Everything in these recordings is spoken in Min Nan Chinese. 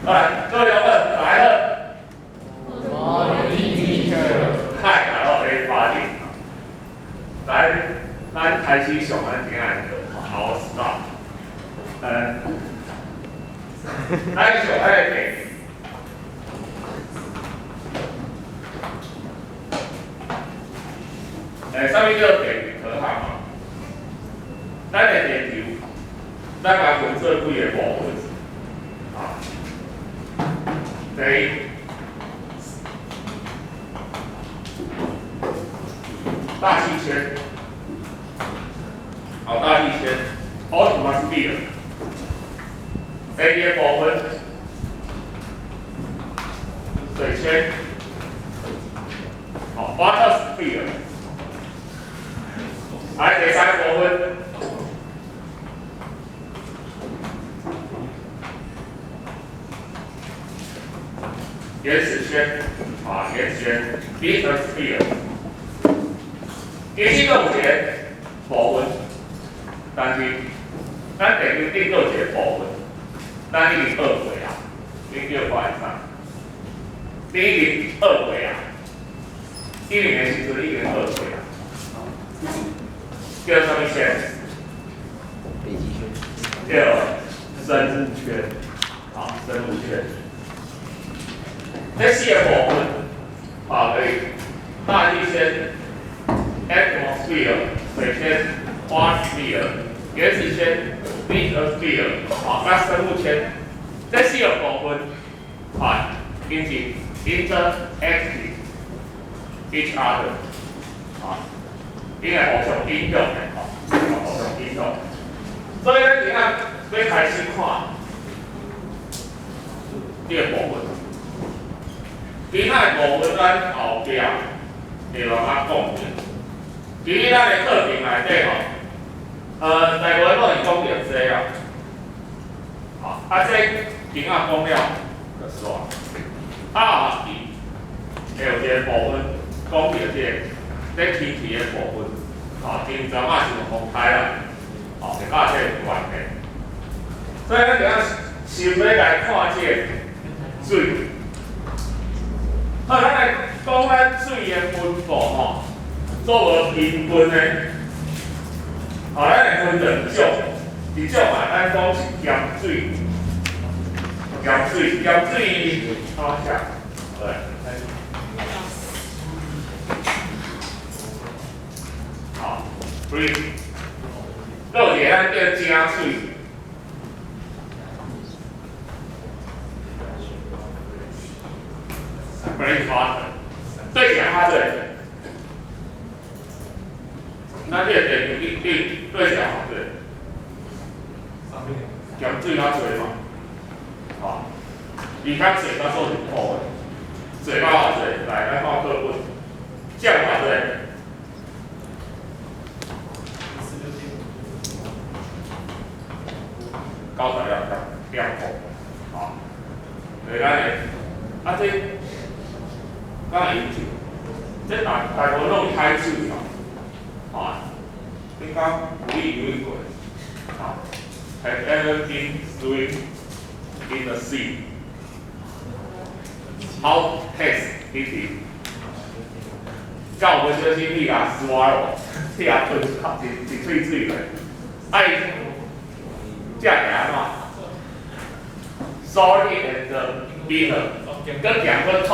來，各位同學，來了。 Morning, teacher. 太好了，everybody。來，咱開始上咱今仔的課，好，start。咱上彼個題。啥物叫地球科學嘛？咱的地球，咱共分做幾个部分。啊，第一，大氣圈，好，大氣圈，atmosphere。第二個部分，水圈，好，water sphere。來，第三個部分，原子圈，啊，原子圈，lithosphere。其實閣有一個部分，但是咱地球頂閣有一個部分，咱已經學過啊，你叫我會啥？你已經學過啊，一年的時陣已經學過啊。叫啥物圈？北極圈。叫生物圈，好，生物圈。這四個部分，啊，可以，大氣圈（atmosphere）、水圈（water sphere）、原子圈（lithosphere），啊，佮生物圈，這四個部分，啊，𪜶是 interactive each other，啊，𪜶會互相影響的，吼，互相影響。所以咱今仔欲開始看這個部分。其他的部分咱後壁會慢慢講著。其實咱的課程內底吼，大部分攏是講著這啊，啊，這今仔講了就煞。啊，後期會有一個部分講著這個這天氣的部分，吼，今陣仔是有風颱啦，吼，會佮這個有關係。所以咱今仔先欲來看這個水。好，咱來講咱水的分布吼，做無平均的，好，咱來分兩種，一種嘛，咱講是鹹水，鹹水，鹹水，好下，對。好，breathe。閣有一個咱叫井水。fresh water，對鹹較濟，咱這個地球頂頂對鹹較濟，鹹水較濟嘛，吼，伊較濟較數是苦的，濟到偌濟？來，咱看課本，占偌濟？96.2%，吼，所以咱的啊這。敢會飲酒？這大大部分攏是海水吼，啊，頂工有去游泳過，啊，Have ever been swim in the sea? How taste it is? 敢有無小心去共 swallow，去共吞一一喙水落？愛食起來按怎？Salty and bitter，閣鹹閣苦。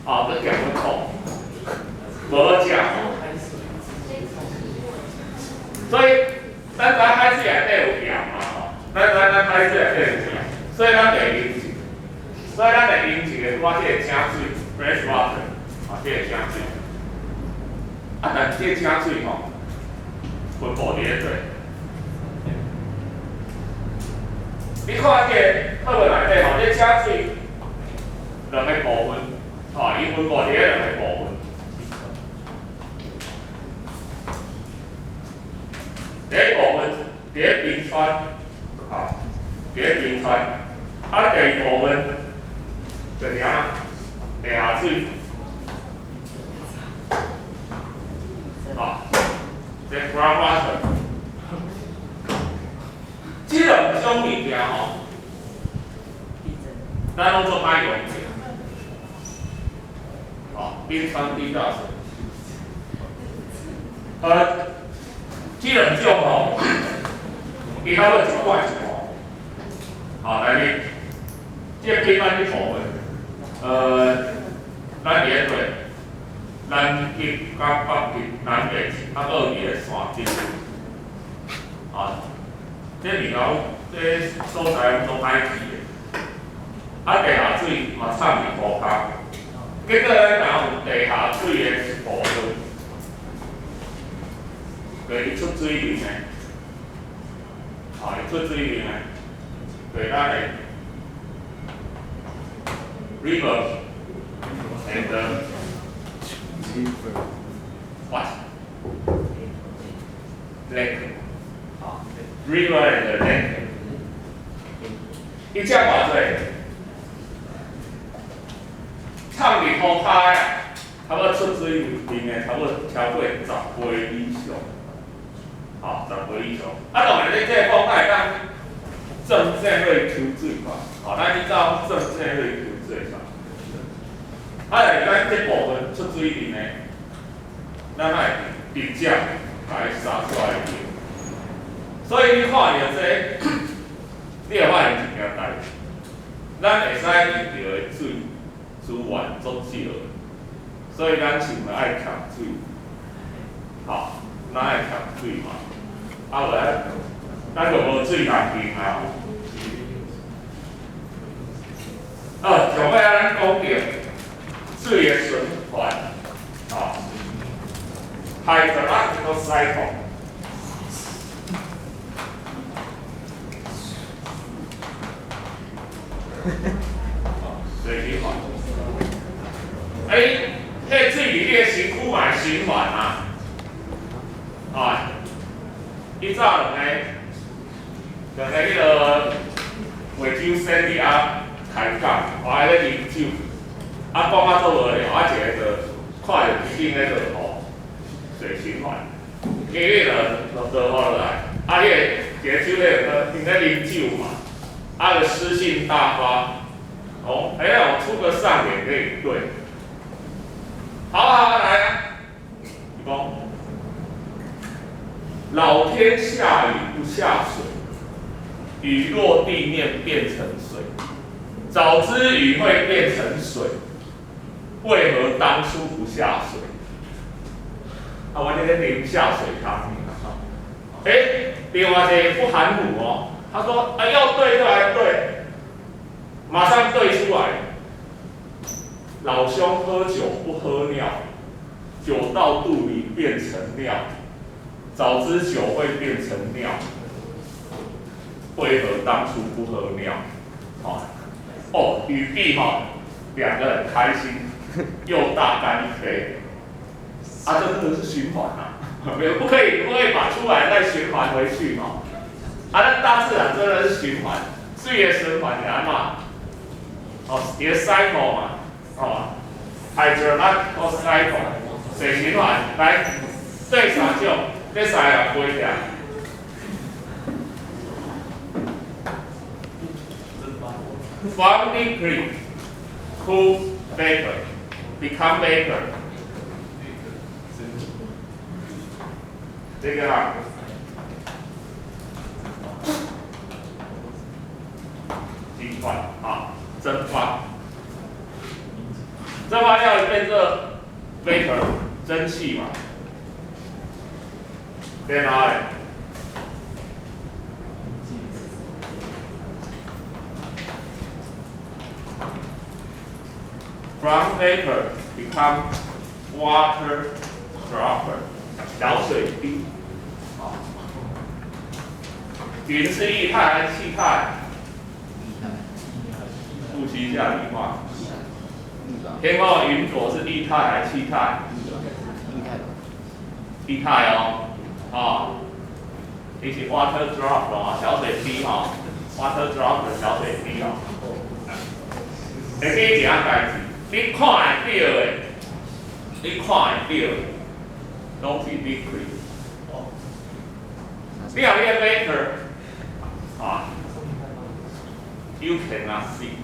啊，閣鹹閣苦，無好食。所以，咱知海水內底有鹽嘛吼，咱知咱海水內底有鹽，所以咱會飲一，所以咱會飲一個拄仔這個井水，fresh water，啊，這個井水。啊，但是這個井水吼，分布佇咧佗？你看這個課本內底吼，這井水兩個部分。吼，伊分布佇咧兩個部分。第一部分佇咧冰川，吼，佇咧冰川。啊，第二部分就是按怎？地下水。吼，這 groundwater。這兩種物件吼，咱攏做歹用者。哦，冰川地下水。這兩種吼，伊差不多一罐一罐。好，來你，這個冰川的部分，咱佇咧對南極佮北極、南北極，啊，閣有佇咧山頂。啊，這物件這所在攏歹去的。啊，地下水嘛藏佇塗跤，結果咱若有地下水的一部分，就是伊出水面的，啊，伊出水面的，就是咱的 river and what lake，啊，river and lake，伊占偌濟？藏佇塗跤的，差不多出水面的，差不多超過10倍以上，吼，10倍以上。啊，當然你這個講會當正正去抽水嘛，吼，咱去走正正去抽水嘛。啊，但是咱這部分出水面的，咱愛直接共伊殺出來用。所以你看著這個，你會發現一件代誌，咱會使用著的水資源足少的，所以咱是毋愛欠水？吼，咱愛欠水嘛？啊無咱，咱就無水通用啊。哦，上尾仔咱講著水的循環，吼，hydrological cycle。水循環。欸，彼個水佇你的身軀嘛會循環啊，啊，以早兩个彼個畫酒仙佇遐開講，我還咧啉酒，啊講啊做無聊，啊一个就看著天頂咧落雨，水循環，今日就落雨落來，啊，彼個一个酒咧就𪜶咧啉酒嘛，啊就詩興大發，哦，欸，我出個上聯給你對。好好來啊！伊講，老天下雨不下水，雨落地面變成水。早知雨會變成水，為何當初不下水？啊，我這咧啉下水湯。欸，另外一個不含糊哦，他說：啊，要對就來對，馬上對出來。老兄喝酒不喝尿，酒到肚裡變成尿。早知酒會變成尿，為何當初不喝尿？哦，語畢哈，兩個很開心，又大乾一杯。啊，這真的是循環啊，沒有不可以不可以把出來再循環回去嘛？啊，那大自然真的是循環，水的循環是按怎？哦，一個 cycle 嘛。哦，hydrological cycle，水循環，來，對三種，這三個背起來。From liquid to vapor, become vapor。這個啊，蒸發啊，蒸發。蒸發掉變做 vapor 蒸汽嘛，然後咧，from vapor become water dropper 小水滴，啊，雲是液態還是氣態？複習一下理化。天空的雲朵是液態還是氣態？液態哦，哦，伊是 water drop 哦，小水滴吼，water drop 的小水滴哦。會記一項代誌，你看會著的，你看會著的，攏是 liquid。你若你的 vapor，啊，you cannot see。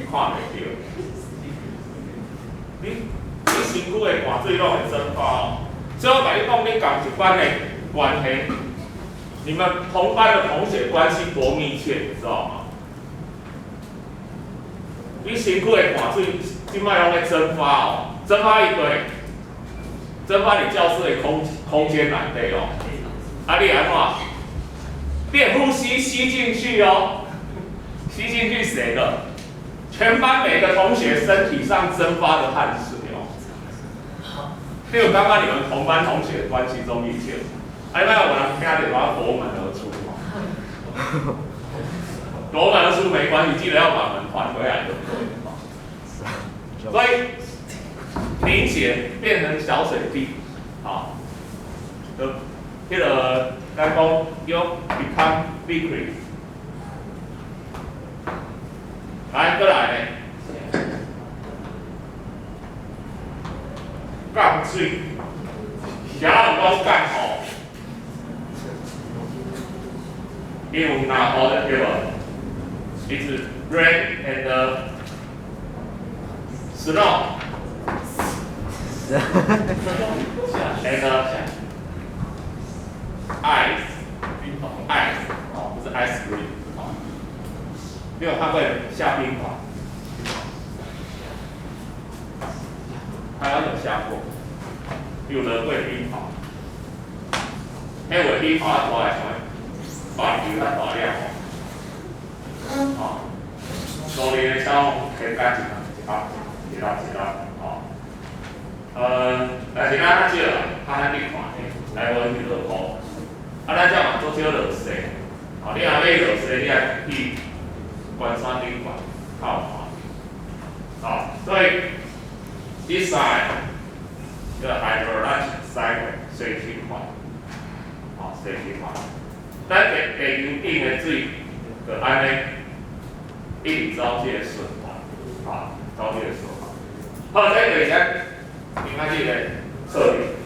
你看袂著。你身軀的汗水攏會蒸發哦。所以我共你講，你仝一班的關係，你們同班的同學關係多密切，你知道嗎？你身軀的汗水，這擺攏咧蒸發哦，蒸發一堆，蒸發佇教室的空間內底哦。啊，你按怎？你呼吸吸進去哦，吸進去誰的？全班每個同學身體上蒸發的汗水哦。你有感覺你們同班同學關係這麼密切？啊，你莫有人聽著我奪門而出哦。奪門而出沒關係，記得要把門還回來，對不對？所以凝結變成小水滴，好，就彼個咱講叫 become liquid。來，閣來呢？降水，啥人有講降雨？伊有落雨的對無？It's rain and snow and ice ice 哦，不是 ice cream 哦。你有看過下冰雹？台灣有下過，有落過冰雹。彼有的冰雹較大會像大球較大粒吼。哦，路邊的小風天干一粒一粒一粒一粒，吼。但是咱較少啦，較罕去看，大部分是落雨。啊，咱這嘛足少落雪。哦，你若欲落雪，你愛去關山頂懸較有看。哦，所以這三個叫 hydrologic cycle 水循環，哦，水循環。咱地球頂的水就按呢一直走這個循環，啊，走這個循環。好，這就是咱今仔日的課程。